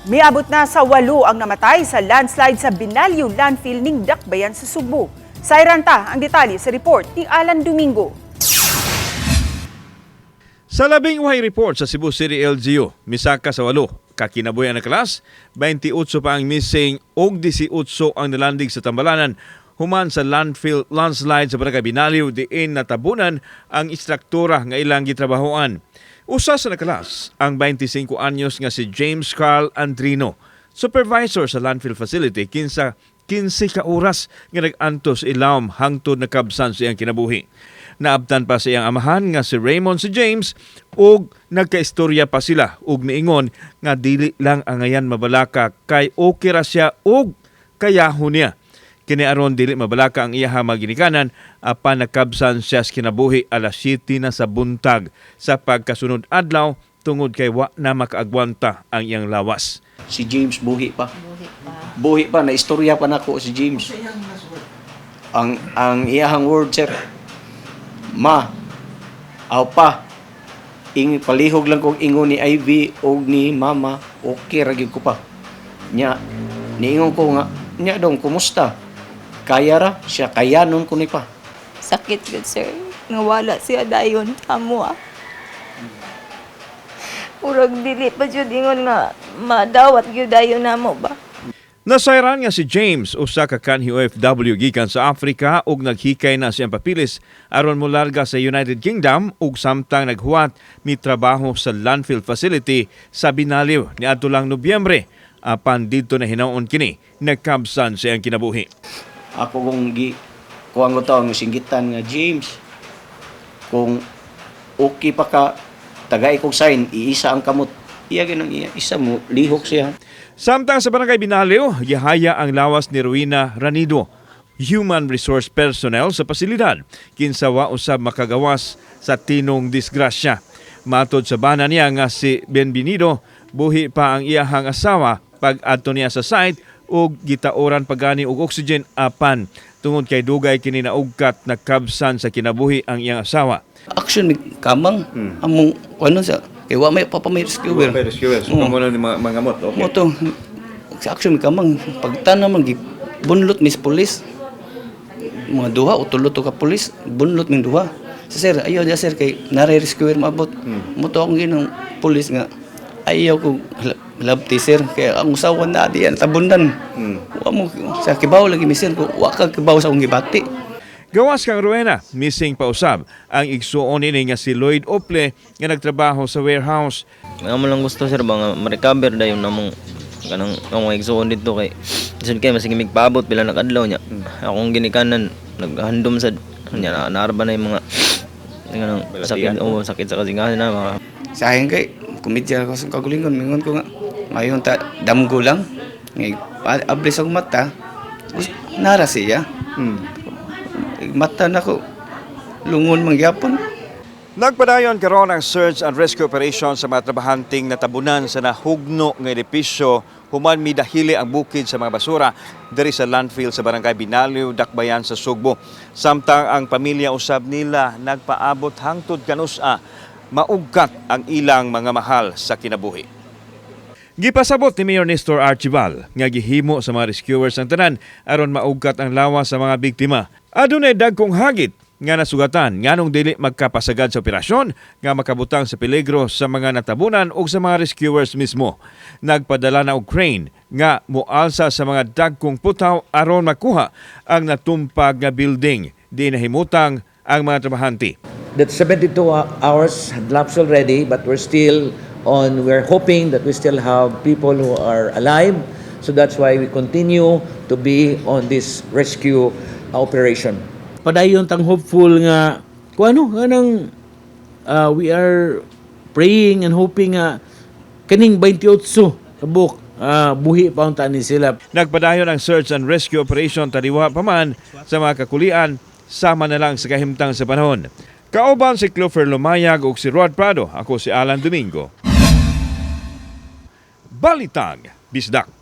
Miabot na sa 8 ang namatay sa landslide sa Binaliw Landfill ning Dakbayan sa Sugbo. Sayran ta ang detalye sa report ni Alan Domingo. Sa 11 report sa Cebu City LGU, misaka sa 8 kakinabuhi ang nakalas, 28 pa ang missing ug 18 ang nalandig sa tambalanan human sa landfill landslide sa Barangay Binaliw, diin natabunan ang istruktura nga ilang gitrabahoan. Usa sa nakalas ang 25 anyos nga si James Carl Andrino, supervisor sa landfill facility, kinsa 15 ka oras nga nag-antos ilawom hangtod nakabsan sa iyang kinabuhi. Naabtan pa sa iyang amahan nga si Raymond si James ug nagkaistorya pa sila ug niingon nga dili lang angayan mabalaka kay okay ra siya ug kayahon niya. Kini aron dili mabalaka ang iyaha mga ginikanan, apan nakabsan siya sa kinabuhi alas 7 na sa buntag sa pagkasunod adlaw tungod kay wa na makaagwanta ang iyang lawas. Si James buhi pa. Buhi pa, na istorya pa nako si James. Ang iyahang word, sir. Ma, aw pa. Ing palihog lang kong ingon ni Ivy og ni Mama, okay ra gyud ko pa. Nya, niingon ko nga, nya dong kumusta? Kaya ra siya, kayanon ko ni pa. Sakit gud, sir. Nga wala siya dayon amo ah. Murag dili pa jud ingon nga madawat gyud dayon namo ba. Nasayran nga si James usa ka kanhi OFW gikan sa Africa ug naghikay na siyang papilis aron molarga sa United Kingdom ug samtang naghuwat mitrabaho sa landfill facility sa Binaliw niadto lang Nobyembre, apan didto na hinaon kini nagkabsan sa iyang kinabuhi. Ako kong gi kuang ko to ang singgitan nga, "James, kung okay pa ka, tagay kog sign, iisa ang kamot." Iya ginang iya isa mo lihok siya. Samtang sa Barangay Binaliw, gihaya ang lawas ni Ruina Ranido, human resource personnel sa pasilidad, kinsa wa usab makagawas sa tinong disgrasya. Matod sa bana niya nga si Benvenido, buhi pa ang iyahang asawa pag adto niya sa site ug gitaoran pagani og oxygen, apan tungod kay dugay kini naugkat, nakabsan sa kinabuhi ang iyang asawa. Action mi kamang among ano sa kay wa may pa may rescuer. Rescuer. So, kamo na mga mot. Okay. Mo to sa action mi kamang pagtanaw man bunlot mis pulis. Mga duha o tulo to ka pulis, bunlot ming duha. Sa sir, ayaw dia sir kay naray rescuer maabot. Mo to akong ginang pulis nga ayaw ko labti sir kay ang usawa na diyan tabunan. Wa mo sa kibaw lagi mi sir ko wa ka kibaw sa akong gibati. Gawas kang Rowena, missing pa usab ang igsuon nini nga si Lloyd Ople nga nagtrabaho sa warehouse. Nga mo lang gusto, sir, ba nga ma-recover dayon namong kanang ang mga igsuon dito kay lisod kay masige migpaabot pila na kadlaw niya. Akong ginikanan naghandom sad niya na naarba na yung mga kanang sakit o sakit sa kasing-kasing na mga Sa akin kay komedya ako sa kagulingon, mingon ko nga ngayon ta damgo lang ngay ablis ang mata. Nara siya mata nako lungon man gyapon. Nagpadayon karon ang search and rescue operation sa mga trabahanteng natabunan sa nahugno nga edipisyo human midahili ang bukid sa mga basura diri sa landfill sa Barangay Binaliw, Dakbayan sa Sugbo. Samtang ang pamilya usab nila nagpaabot hangtod kanus-a maugkat ang ilang mga mahal sa kinabuhi. Gipasabot ni Mayor Nestor Archival nga gihimo sa mga rescuers ang tanan aron maugkat ang lawas sa mga biktima. Adunay dagkong hagit nga nasugatan, nganong dili magkapasagad sa operasyon nga makabutang sa peligro sa mga natabunan o sa mga rescuers mismo. Nagpadala na og crane nga moalsa sa mga dagkong putaw aron makuha ang natumpag nga building. Di nahimutang ang mga trabahante. That 72 hours had lapsed already, but we're still on, we're hoping that we still have people who are alive. So that's why we continue to be on this rescue operation. Padayon tang hopeful nga kung ano kanang we are praying and hoping nga kaning 28 kabuk buhi pa unta ni sila. Nagpadayon ang search and rescue operation taliwa pa man sa mga kakulian, sama na lang sa kahimtang sa panahon. Kauban si Clover Lumayag ug si Rod Prado. Ako si Alan Domingo. Balitang Bisdak.